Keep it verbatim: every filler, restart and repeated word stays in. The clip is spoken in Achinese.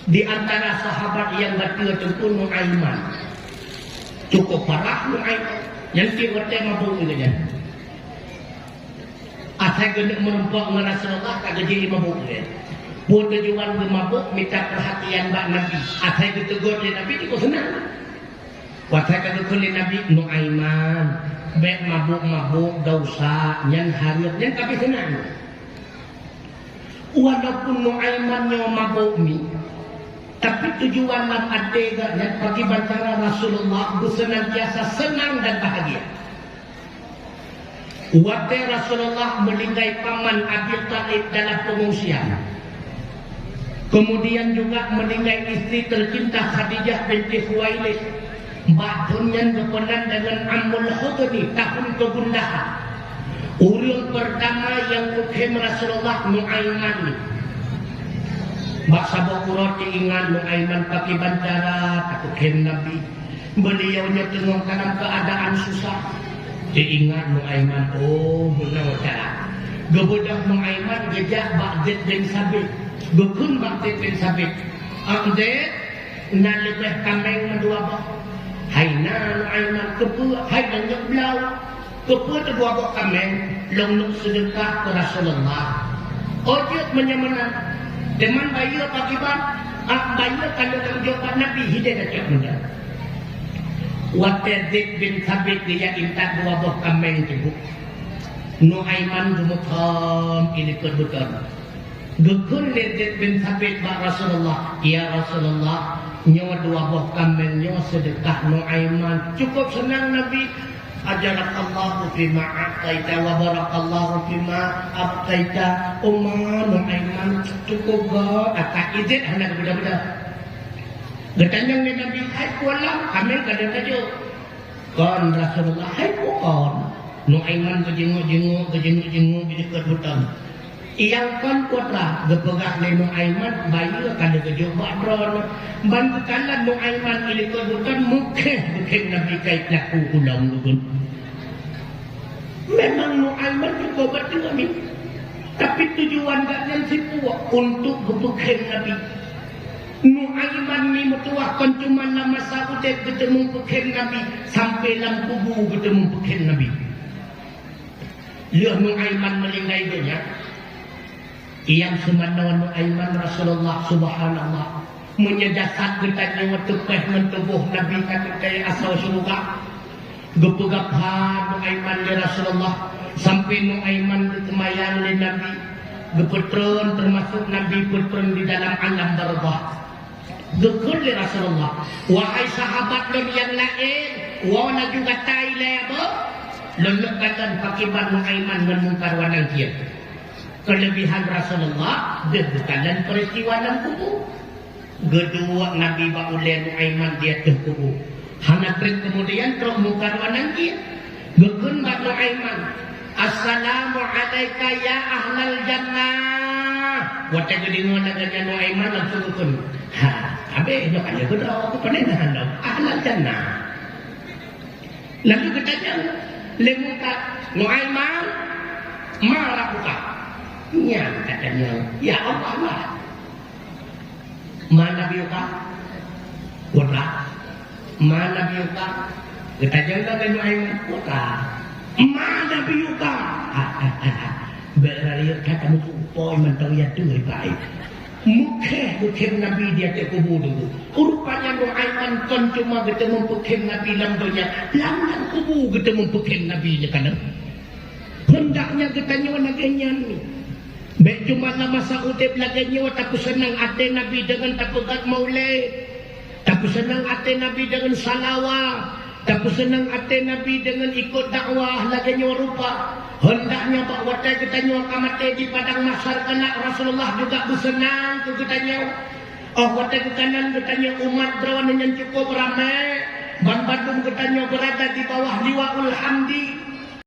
Di antara sahabat nyang gata teupeu Nuaiman. Cukup parah Nuaiman. Nyan cit watèe mabök nyan. Asai geuneuk meurumpok ngon Rasulullah ka geujak mabök nyan. Peue tujuan geumabök? Mita peurhatian bak Nabi. Asai geuteugor lé Nabi cukup seunang. Watèe ka geukheun lé Nabi, "Nuaiman, bèk mabök-mabök, desya, nyan hareuem, nyan ka pih seunang." Walaupun Nuaiman nyoe mabök mi, tapi tujuan lam até geuh nyan pakriban cara Rasulullah beuseunantiasa seunang dan bahagia. Watèe Rasulullah meuninggai paman Abi Thalib dalam pengungsian, kemudian juga meuninggai istri tercinta Khadijah binti Khuwailid, bak thôn nyan geupeunan deungon Amul Huzni, tahun kegundahan. Ureueng pertama nyang geukheun Rasulullah Nuaiman. Bak saboh uroe teuingat Nuaiman pakriban cara tageukheun Nabi. Beliau nyoe teungoh dalam keadaan susah. Teuingat Nuaiman, oh, beuna cara. Geubeudôh Nuaiman geujak bak Zaid bin Sabit. Geukheun bak Zaid bin Sabit, "Ah, Zaid, na leubeh kaméng meudua boh?" "Hai na, Nuaiman." "Keupeue?" "Hai, na nyang bloe." "Keupeue teudua boh kaméng?" "Lôn neuk seudeukah keu Rasulullah." "Oh, jeuet meunyoe meunan. Teuma bayeue pakriban?" "Ah, bayeue ka lôn jok bak Nabi, hideh tacok meunyoe." Watèe Zaid bin Sabit geujak intat dua boh kaméng teubuk, Nuaiman geumeukhom ilikot beuton. Geukheun lé Zaid bin Sabit bak Rasulullah, "Ya Rasulullah, nyoe dua boh kaméng nyoe seudeukah Nuaiman." Cukup seunang Nabi, "Ajarakallahu fima a'taita wa barakallahu fima abqaita." "Oh ma, Nuaiman, cukup göt." Ata izin hana geubeudôh-beudôh. Geutanyong lé Nabi, "Hai peue lam, kaméng ka lheueh tajok?" "Kon Rasulullah." "Hai peue kon?" Nuaiman geujinguek-jinguek, geujinguek-jinguek ilikot beuton. "Nyang kon putra," geupeugah lé Nuaiman, "bayeue ka lheueh geujok bak droeneuh." Ban geukalon Nuaiman ilikot beuton, meukhém-meukhém Nabi kai pelaku ulông lôn. Memang Nuaiman cukup beutôi mi. Tapi tujuan gobnyan sipuek untuk geupeukhém Nabi. Nuaiman ni meutuwah kon cuma lam masa udeb geuteumé peukhém Nabi, sampai lam kubu geuteumé peukhém Nabi. Lheueh Nuaiman meuninggai donya, nyang seumanoe Nuaiman Rasulullah, subhanallah. Meunyoe jasad geutanyoe teupeh ngon tuboh Nabi ka teuntée asoe syeuruga, geupeugah Nuaiman lé Rasulullah, sampai Nuaiman geuteumayang lé Nabi, geupeutreun, teumasuk Nabi peutreun di dalam alam barzakh. Geukheun lé Rasulullah, "Wahai sahabat lôn nyang laén, woe laju gata ilée beuh, lôn neuk kalon pakriban Nuaiman ngon Mungkar wa Nakir." Keulebihan Rasulullah deuh geukalon peuristiwa lam kubu. Geuduek Nabi bak ulée Nuaiman di ateueh kubu. Hana treb keumudian trok Mungkar wa Nakir. Geukheun bak Nuaiman, "Assalamu alaika ya ahlal jannah." Watée geudeungoe lagée nyan Nuaiman langsung geukheun, "Ha, abéh nyoe ka lheueh keudroe, keupeue na hana ahlal jannah?" Lalu geutanyong lé Mungkar, "Nuaiman, ma rabbuka?" Nyan katanyong, "Ya Allah, ma?" "Ma nabiyuka?" "Putra." "Ma nabiyuka?" Geutanyong lagée nyoe, "Putra." "Ma nabiyuka?" Bèk rayeuk that kamoe teupeue mantong ya teuh baik. Meukhém-meukhém Nabi di ateueh kubu teungku. Rupanya Nuaiman kon cuma geuteumé peukhém Nabi lam donya, lam, lam kubu geuteumé peukhém Nabi nyoe kana. Heundaknya geutanyoe lagée nyan. Bèk cuma lam masa udeb lagée nyoe tapeuseunang até Nabi deungon tapeugét maulid, tapeuseunang até Nabi deungon salawat, tapeuseunang até Nabi deungon ikot dakwah lagée nyoe rupa. Heundaknya bak watée geutanyoe ka maté di padang mahsyar kelak, Rasulullah juga beuseunang keu geutanyoe. Oh watée geukalon geutanyoe umat droeneuh nyang cukup ramé, banmandum geutanyoe beurada di bawah liwaul hamdi.